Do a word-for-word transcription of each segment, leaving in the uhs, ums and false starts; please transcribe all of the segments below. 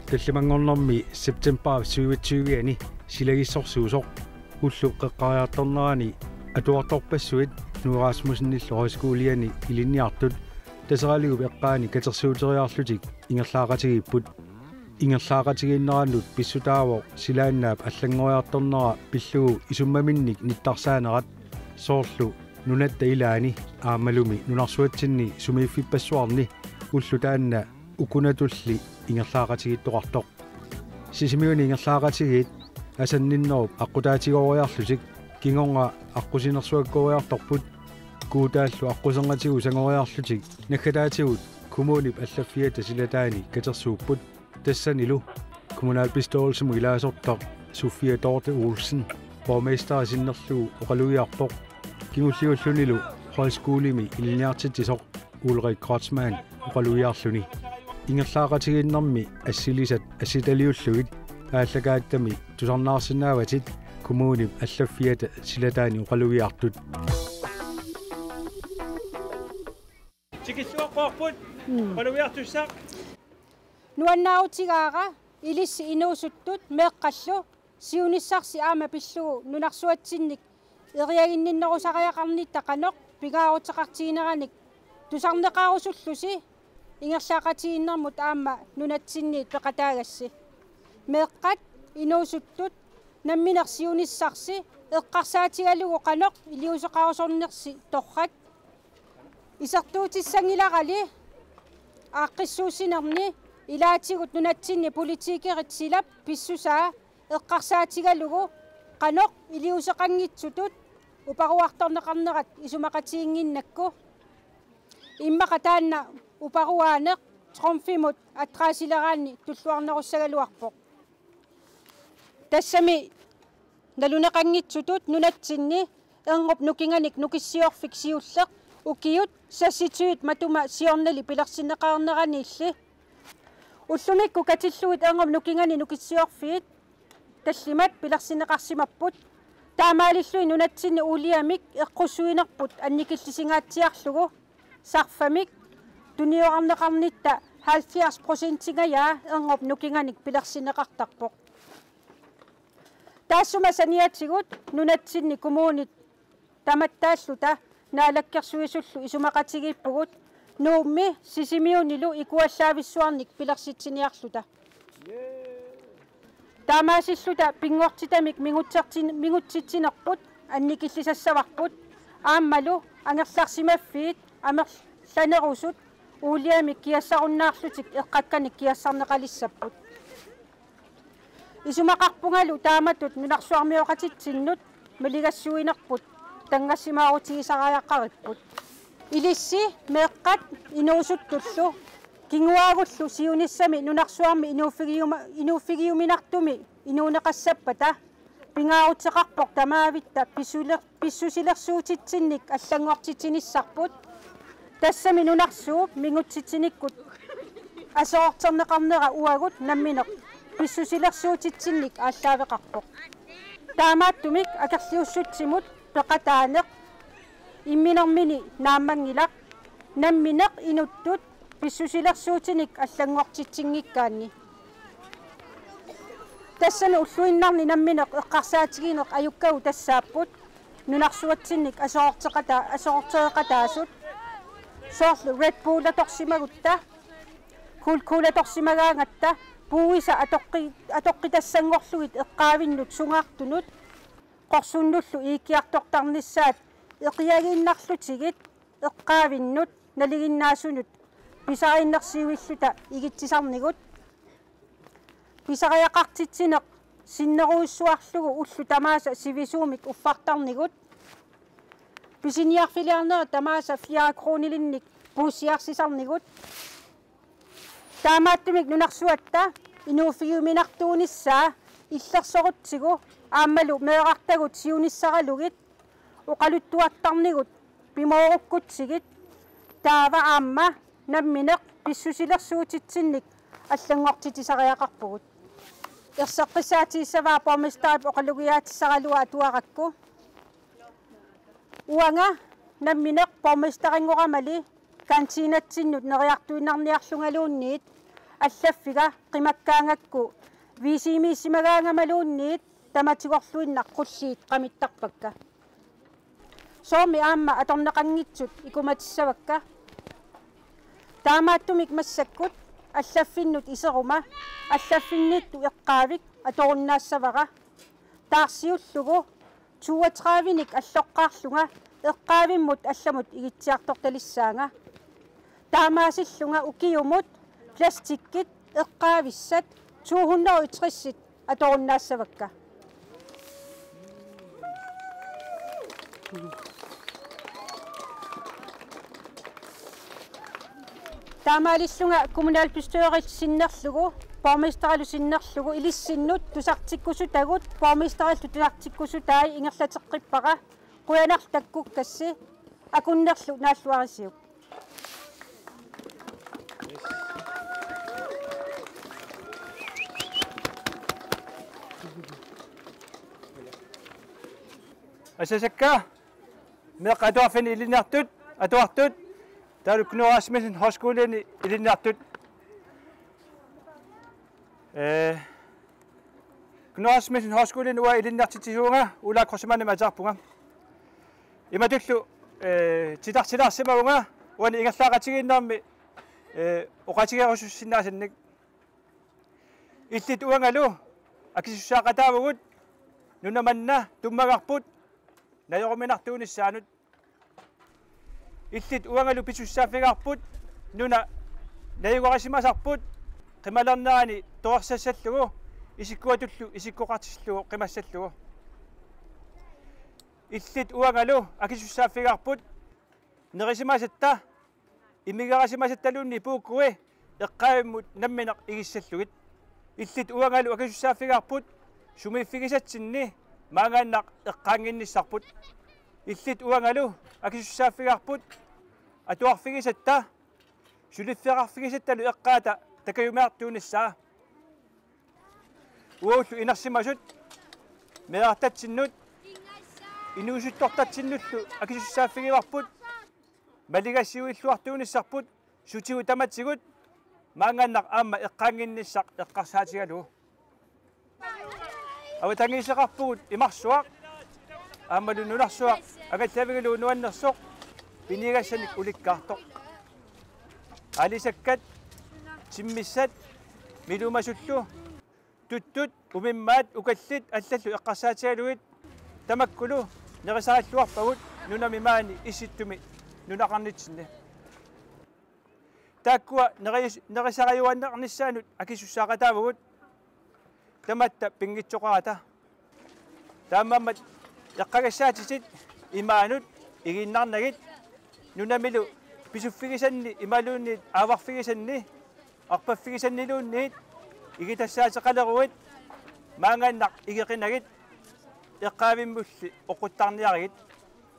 Tallimanngornermi september syvogtyve-ani silagissorsuusoq ullup qeqqariartornerani atuartorpassuit Knud Rasmussenillu Højskoliani ilinniartut Taseraliup eqqaani katersuuteriarlutik ingerlaaqatigiipput. Ingerlaaqatigiinnerannut pissutaavoq silaannaap allanngoriartornera pillugu isummaminnik nittarsaanerat, soorlu nunatta ilaani aammalumi nunarsuatsinni sumiiffippassuarni ulloq taanna ukunatulli ingerlaaqatigiittoqartoq. Sisimiuni ingerlaaqatigiit asanninnerup aqqutaatigooriarlutik kingorna aqqusinersuakkooriartorput, Kuutaallu aqqusernatigut sangoriarlutik naggataatigut kommunip allaffiata silataani katersuupput. Tassanilu kommunalbestyrelsimut ilaasortaq Sofia Dorthe Olsen borgmesteri sinnerlugu oqalugiarpoq, kingulliullunilu højskolimi ilinniartitsisoq Ulrik Kreutzmann oqalugiarluni. Ingerlaaqatigiinnermi assilisat assitaliullugit aallakaattami tusarnaarsinnaavatit kommunip allaffiata silataani oqalugiartut. Tikilluaqquarput. Mm. Oqalugiartussaq. Nuannaarutigaara ilissi inuusuttut meeqqallu siunissarsi aamma pillugu nunarsuatsinnik eriaginninnerusariaqarnitta qanoq pingaaruteqartigineranik tusarneqarusullusi ingerlaaqatigiinnermut aamma nunatsinniit peqataagassi. Meeqqat inuusuttut nammineq siunissarsi eqqarsaatigalugu qanoq iliuuseqarusornersi torrak. Isertuutissanngilarali aaqqissuussinerni ilaatigut nunatsinni politikerit silap pissusaa eqqarsaatigalugu qanoq iliuuseqanngitsutut uparuartorneqarnerat isumaqatiginnginnakku. Immaqa taanna uparuaaneq Trumfimut attraasileraanni tulluarnerussagaluarpoq. Tassami naluneqanngitsutut nunatsinni erngup nukinganik nukissiorfik siulleq ukiut seksogtyvit matuma siornali pilersinneqarneraniilli. Ullumikkut katillugit erngup nukinganik nukissiorfiit tallimat pilersinneqarsimapput. Taamaalilluni nunatsinni uuliamik eqqussuinerput annikillisingaatsiarlugu sarfamik tuniorarneqarnitta halvfjerds procentingajaa erngup nukinganik pilersinneqartarpoq. Taassuma saniatigut nunatsinni kommunit tamattaalluta Naalakkersuisullu isumaqatigiippugut Nuummi Sisimiunilu ikuallaavissuarnik pilersitsiniarluta. Taamaasilluta pinngortitamik mingutsertin-, mingutsitsinerput annikillisassavarput, aammalu angerlarsimaffiit amerlanerusut uuliamik kiassarunnaarlutik eqqakkanik kiassarneqalissapput. Isumaqarpungalu taamatut nunarsuarmioqatitsinnut maligassuinerput tanngassimaarutigisariaqaripput. Ilissi meeqqat inuusuttullu kinguaagullu siunissami nunarsuarmi inuuffigiuma-, inuuffigiuminartumi inuuneqassappata pingaaruteqarpoq tamaavitta pissuler-, pissusilersuutitsinnik allanngortitsinissarput. Tassami nunarsuup mingutsitsinikkut aserorterneqarnera uagut nammineq pissusilersuutitsinnik aallaaveqarpoq. Taamaattumik akerliussutsimut peqataaneq imminermini naammanngilaq, nammineq inuttut pissusilersuutinik allanngortitsinngikkaanni. Tassani ulluinnarni nammineq eqqarsaatigineq ajukkagut tassaapput nunarsuatsinnik aserorteqata-, aserortereqataasut. Soorlu Red Bull atorsimagutta, Coca-Cola atorsimagaangatta, puuisa atoqqi-, atoqqitassanngorlugit eqqaavinnut sungaartunut, qorsunnullu iikkiartortarnissaat eqiagiinnarlutigit eqqaavinnut nalinginnaasunut pisariinnersiuilluta igitsisarnigut. Pisariaqartitsineq sinnerujussuarlugu ullut tamaasa sivisuumik uffartarnigut. Pisiniarfiliarnerit tamaasa fire kronilinnik puussiarsisarnigut. Taamaattumik nunarsuatta inuuffigiuminartuunissaa illersorutsigu aammalu meerartagut siunissaralugit oqaluttuartarnigut pimoorukkutsigit, taava aamma nammineq pissusilersuutitsinnik allanngortitsisariaqarpugut. Erseqqissaatigissavara borgmesterip oqalugiaatissaralugu atuarakku. Uanga nammineq borgmesteringoramali kantinatsinnut neriartuinnarniarlungaluunniit Allaffiga qimakkaangakku viisimiissimagaangamaluunniit tamatigorluinnaq qulliit qamittarpakka. Soormi aamma atorneqanngitsut ikumatissavakka. Taamaattumik massakkut allaffinnut iseruma allaffinniittut eqqaavik atorunnaassavara. Taarsiullugu toogtredivenik alloqqaarlunga eqqaavimmut allamut igitsiartortalissaanga. Taamaasillunga ukiumut plastikkit eqqaavissat to hundrede og tres atorunnaassavakka. Taamaalillunga kommunalbestyrelsi sinnerlugu, borgmesterilu sinnerlugu ilissinnut tusartikkusutagut borgmesterillu tusartikkusutai ingerlateqqippara. Qujanarlu takkukkassi, akunnerlu naalluarisiuk. Asasakka, meeqqat atuarfianni ilinniartut, atuartut, taavalu Knud Rasmussen Højskoleni ilinniartut. Eh, Knud Rasmussen Højskoleni uanga ilinniartitsisuuvunga, Ulla Kreutzmannimik ateqarpunga. Imatullu, eh, titarsilaarsimavunga uani ingerlaaqatigiinnermi, eh, oqaatigerusussinnaasannik. Illit uangalu akisussaaqataavugut nuna manna tummagarput najoruminartuunissaanut. Illit uangalu pisussaaffigaarput nuna najugarisimasarput qimalernerani torersassallugu isikkuatullu isikkoqartillugu qimassallugu. Illit uangalu akisussaaffigaarput nerisimasatta, imigarisimasattaluunniit puukui eqqaavimmut nammineq igissallugit. Illit uangalu akisussaaffigaarput sumiiffigisatsinni maangaannaq eqqaannginnissarput. Illit uangalu akisussaaffigaarput atuarfigisatta suliffeqarfigisattalu eqqaata takujumiartuunissaa. Uagullu inersimasut meerartatsinnut inuusuttortatsinnullu akisussaaffigivarput maligassiuilluartuunissarput sutigut tamatigut maangaannaq aamma eqqaannginnissaq eqqarsaatigalugu. Avatangiiseqarpugut imarsuaq aammalu nunarsuaq angallavigalugu nuannersoq piniagassanik ulikkaartoq. Aalisakkat, timmissat, milumasullu, tuttut, umimmaat, ukallit allallu eqqarsaatigalugit tamakkulu nerisaralluarpagut nunami maani Issittumi nunaqarnitsinni. Taakkua neris-, nerisarajuaannarnissaannut akisussaaqataavugut tamatta pinngitsoqarata. Taamaammat eqqagassaatitit imaanut igiinnarnagit nunamilu pisuffigisanni imaluunniit aavarfigisanni arpaffigisanniluunniit igitassaateqaleruit maangaannaq igeqinagit eqqaavimmulli oquttarniarigit.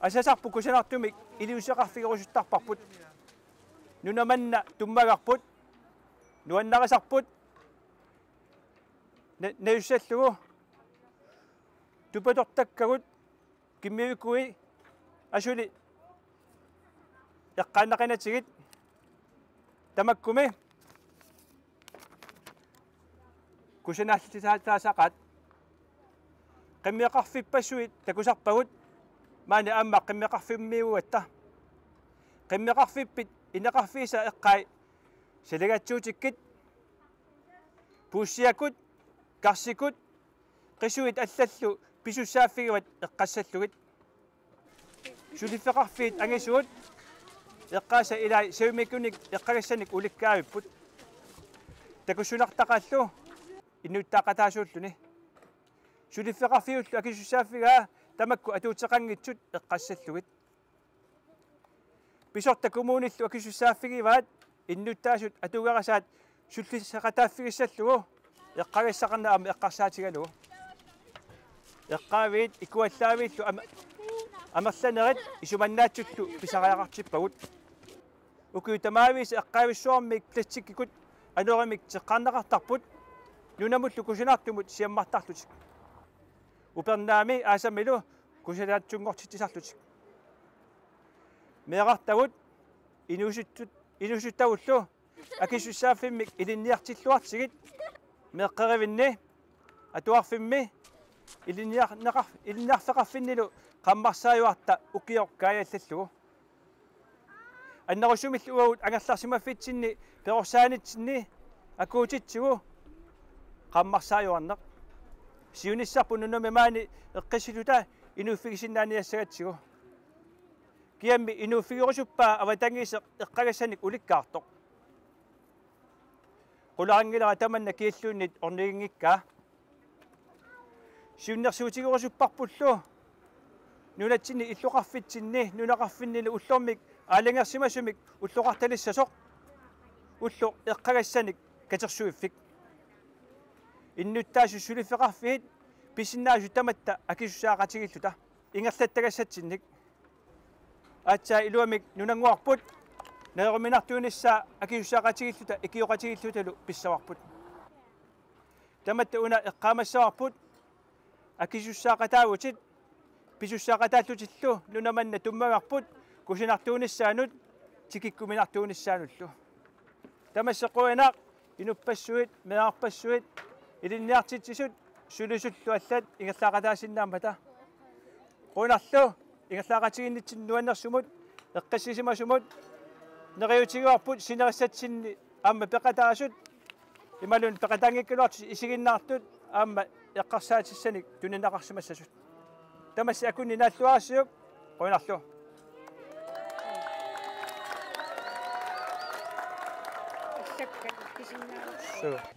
Asasarput kusanartumik iliuuseqarfigerusuttarparput. Nuna manna tummagarput, nuannarisarput, na-, najussallugu, tupatortakkagut, kimmiukui, asuli, eqqaannaqinatigit, tamakkumi, kusanaallisaataasaqaat. Qimmeqarfippassuit takusarpagut maani aamma qimmeqarfimmiugatta. Qimmeqarfippit ineqarfiisa eqqai saligatsuutikkit, puussiakut, karsikut, qisuit allallu pisussaaffigivat eqqassallugit. Suliffeqarfiit angisuut eqqaasa ilai savimikunik eqqagassanik ulikkaavipput. Takussunartaqaallu innuttaaqataasuulluni. Suliffeqarfiullu akisussaaffigaa tamakku atuuteqanngitsut eqqassallugit. Pisortat kommunillu akisussaaffigivaat innuttaasut atuugarasaat sullissaqataaffigissallugu eqqagassaqarneq aamma eqqarsaatigalugu. Eqqaaviit ikuallaaviillu am-, amerlanerit isumannaatsutut pisariaqartippagut. Ukiut tamaavisa eqqaavissuarmik plastikkikkut anorimik teqqaarneqartarput nunamullu kusanartumut siammartarlutik. Upernaami aasamilu kusanaatsunngortitsisarlutik. Meerartagut inuusuttut-, inuusuttagullu Akisussaaffimmik ilinniartilluartigit meeqqerivinni atuarfimmi ilinniarneqar-, ilinniarfeqarfinnilu qammarsaajuarta ukioq kaajallallugu. Annerusumillu uagut angerlarsimaffitsinni perorsaanitsinni akuutitsigu qammarsaajuarneq. Siunissarput nunami maani eqqissituta inuuffigisinnaaniassagatsigu. Kiammi inuuffigerusuppaa avatangiiseq eqqagassanik ulikkaartoq. Qularinngilara tamanna kialluunniit orniginngikkaa. Siunnersuutigerusupparpullu nunatsinni illoqarfitsinni nunaqarfinnilu ullormik aalajangersimasumik ulloqartalissasoq ulloq eqqagassanik katersuiffik. Innuttaasut suliffeqarfiit pisinnaasut tamatta akisussaaqatigiilluta ingerlattagassatsinnik. Aatsaat iluamik nunannguarput najoruminartuunissaa akisussaaqatigiilluta ikioqatigiillutalu pissavarput. Tamatta una eqqaamassavarput akisussaaqataavutit pisussaaqataallutillu nuna manna tummagarput kusanartuunissaanut tikikkuminartuunissaanullu. Tamassi qujanaq inuppassuit, meerarpassuit, ilinniartitsisut sulisullu allat ingerlaaqataasinnaammata. Qujanarlu ingerlaaqatigiinnitsinni nuannersumut, eqqissisimasumut, neriuutigaarput sinerissatsinni aamma peqataasut, imaluunniit peqataanngikkaluartut isiginnaartut aamma eqqarsaatissanik tunineqarsimassasut. Tamassi akunni naalluarsiuk, qujanarlu. Suu.